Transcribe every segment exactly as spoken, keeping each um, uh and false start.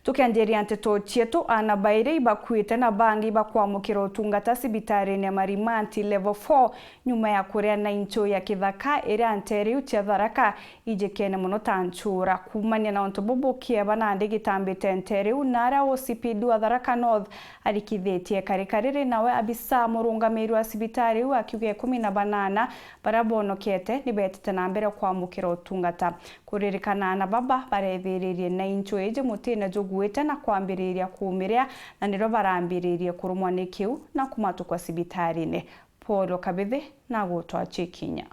Tukianjiria nteto cietu, aana bairi ibakuite na bangi ibakwamukira utungata cibitariine ya Marimanti Level four nyuma ya kuria na inchu ya kithaka iria nteere iu cia Tharaka ijikene mono ta nchura. Kuumania na untu bubu, kieba nandi gitambite nteere iu, na aria O C P D wa Tharaka North arikithitie karika riri, nawe abisa murungamiri wa cibitari iu akiuga ikumi na banana baria bonokete ni beetite na mbere kwamukira utungata. Kuririkana aana baba bareethiririe na inchu iji mutine juguite na kwambiriria kuumiria, na nirio barambiririe kurumwa ni kiu na kumatukwa cibitariine. Paul Kabithi na gutwachia ikinya.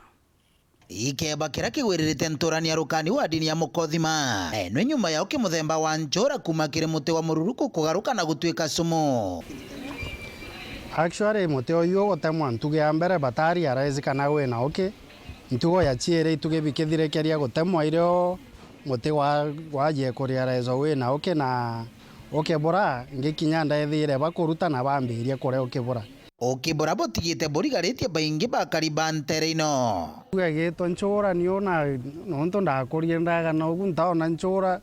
Ikeba kiria kigwiririte nturani ya rukani wa dini ya Mukothima, enwe nyuma ya uki muthemba wa nchura kuuma kiri muti wa mururuku kugaruka na gutuika sumu. Actually, muti uyu ugutemwa ntugu ya mbere batarealize kana wina uki. Ntugo ya chiiri itugi bikithirekeria gutemwa irio muti wa-, waajie kurealize wina uki, na uki bura ngikinya ndeethire bakuruta na baambirie kuria uki bura. Uki bura butigite burigaritie baingi bakari ba nteere ino. Tuge gitwe nchura niu na, nontu ndakurie ndagana ugu ntaona nchura,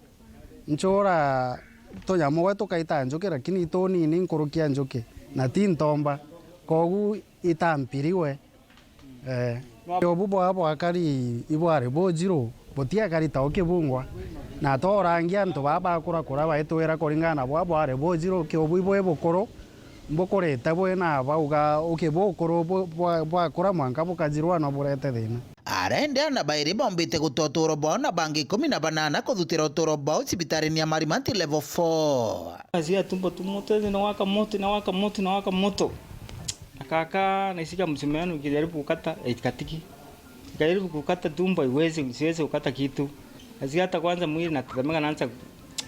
nchura tunyamu gwe tukaita njuki, lakini itunini nkuruki ya njuki na ti ntomba, kogu itampiri we. Eh. Ubu bwaa bwakari ibwari bujiru, butiakari ta ukibungwa. Na tworangia antu baa bakura kura baitwira kuringana na bwaa bwari bujiru, ki ubu ibwi bukuru, mbukurite bwi na bauga uki bukuru bu-, bwa-, bwakura mwanka bukajirwa no burete thina. Arende aana bairi bombite guta uturo bwao na bangi ikumi na banana kuthutira uturo bwao cibitariine ya Marimanti Level four. Nasikia tumbo tu moto, na waka moto, na waka moto, na waka moto. Na kaka naishika msumeno nikijaribu kukata, haikatiki. Nikajaribu kukata tumbo, haiwezi, siwezi kukata kitu. Nasikia hata kwanza mwili natetemeka, naanza,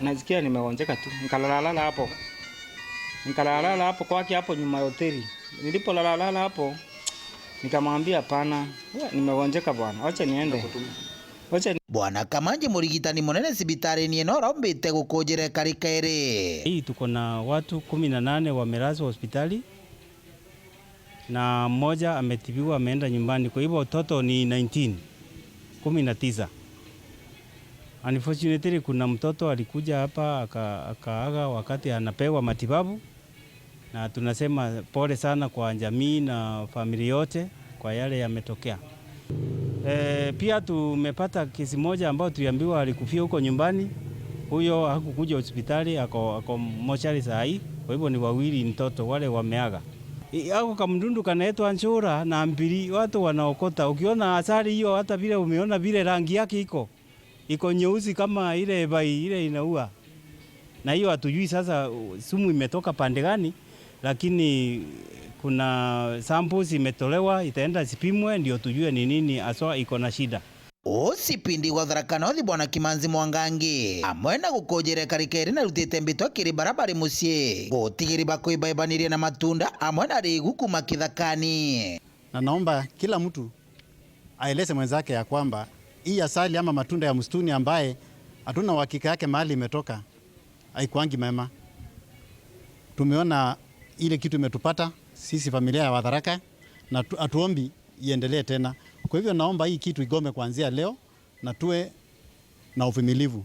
nasikia nimegonjeka tu. Nikalalala hapo. Nikalalala hapo kwake hapo nyuma ya hoteli. Nilipolala hapo, nikamwambia, "Hapana, we, nimegonjeka bwana, wacha niende." Wacha ni- Bwana Kamanji, murigitani munene cibitariine ino, araumbite gukujira ikari kairi. Hii tuko na watu kumi na nane wamelazwa hospitali na mmoja ametibiwa ameenda nyumbani, kwa hivyo total ni nineteen, kumi na tisa. Unfortunately, kuna mtoto alikuja hapa aka-, akaaga wakati anapewa matibabu, na tunasema pole sana kwa jamii na familia yote kwa yale yametokea. Eh, pia tumepata kesi moja ambayo tuliambiwa alikufia huko nyumbani. Huyo hakukuja hospitali, ako, ako mochari saa hii. Kwa hivyo ni wawili mtoto wale wameaga. I-, ako kamdundu kanaitwa nchura na mbiri, watu wanaokota. Ukiona asali hiyo, hata vile umeona vile rangi yake iko, iko nyeusi kama ile bai ile inaua. Na hiyo hatujui sasa, uh, sumu imetoka pande gani, lakini kuna samples imetolewa, itaenda zipimwe ndio tujue ni nini haswa iko na shida. O C P D wa Tharaka North, Bwana Kimanzi Mwangangi, amwe na gukujira ikari kairi, narutite mbitwa kiri bara bari mucii gutigiri bakwibaibaniria na matunda amwe na rigu kuuma kithakani. Na naomba kila mtu aeleze mwenzake ya kwamba hii asali ama matunda ya msituni ambaye hatuna uhakika yake mahali imetoka, haikuangi mema. Tumeona ile kitu imetupata sisi familia ya Watharaka, na tu-, hatuombi iendelee tena. Kwa hivyo naomba hii kitu igome kuanzia leo na tuwe na uvumilivu.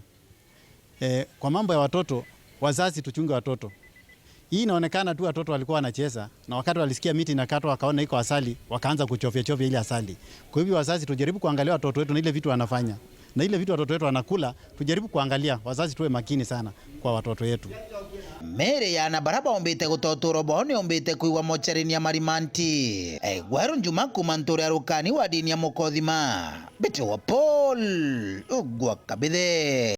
Eh, kwa mambo ya watoto, wazazi tuchunge watoto. Hii inaonekana tu watoto walikuwa wanacheza, na wakati walisikia miti inakatwa, wakaona iko asali, wakaanza kuchovya chovya ile asali. Kwa hivyo wazazi tujaribu kuangalia watoto wetu na ile vitu wanafanya. Na ile vitu watoto wetu wanakula, tujaribu kuangalia, wazazi tuwe makini sana kwa watoto yetu. Miri ya ana bara baumbite guta uturo bwao niumbite kwigwa mochari-ini ya Marimanti. Egweru Njuma kuuma nturi ya rukani wa dini ya Mukothima. Mbitagwa Paul Ugwa Kabithe.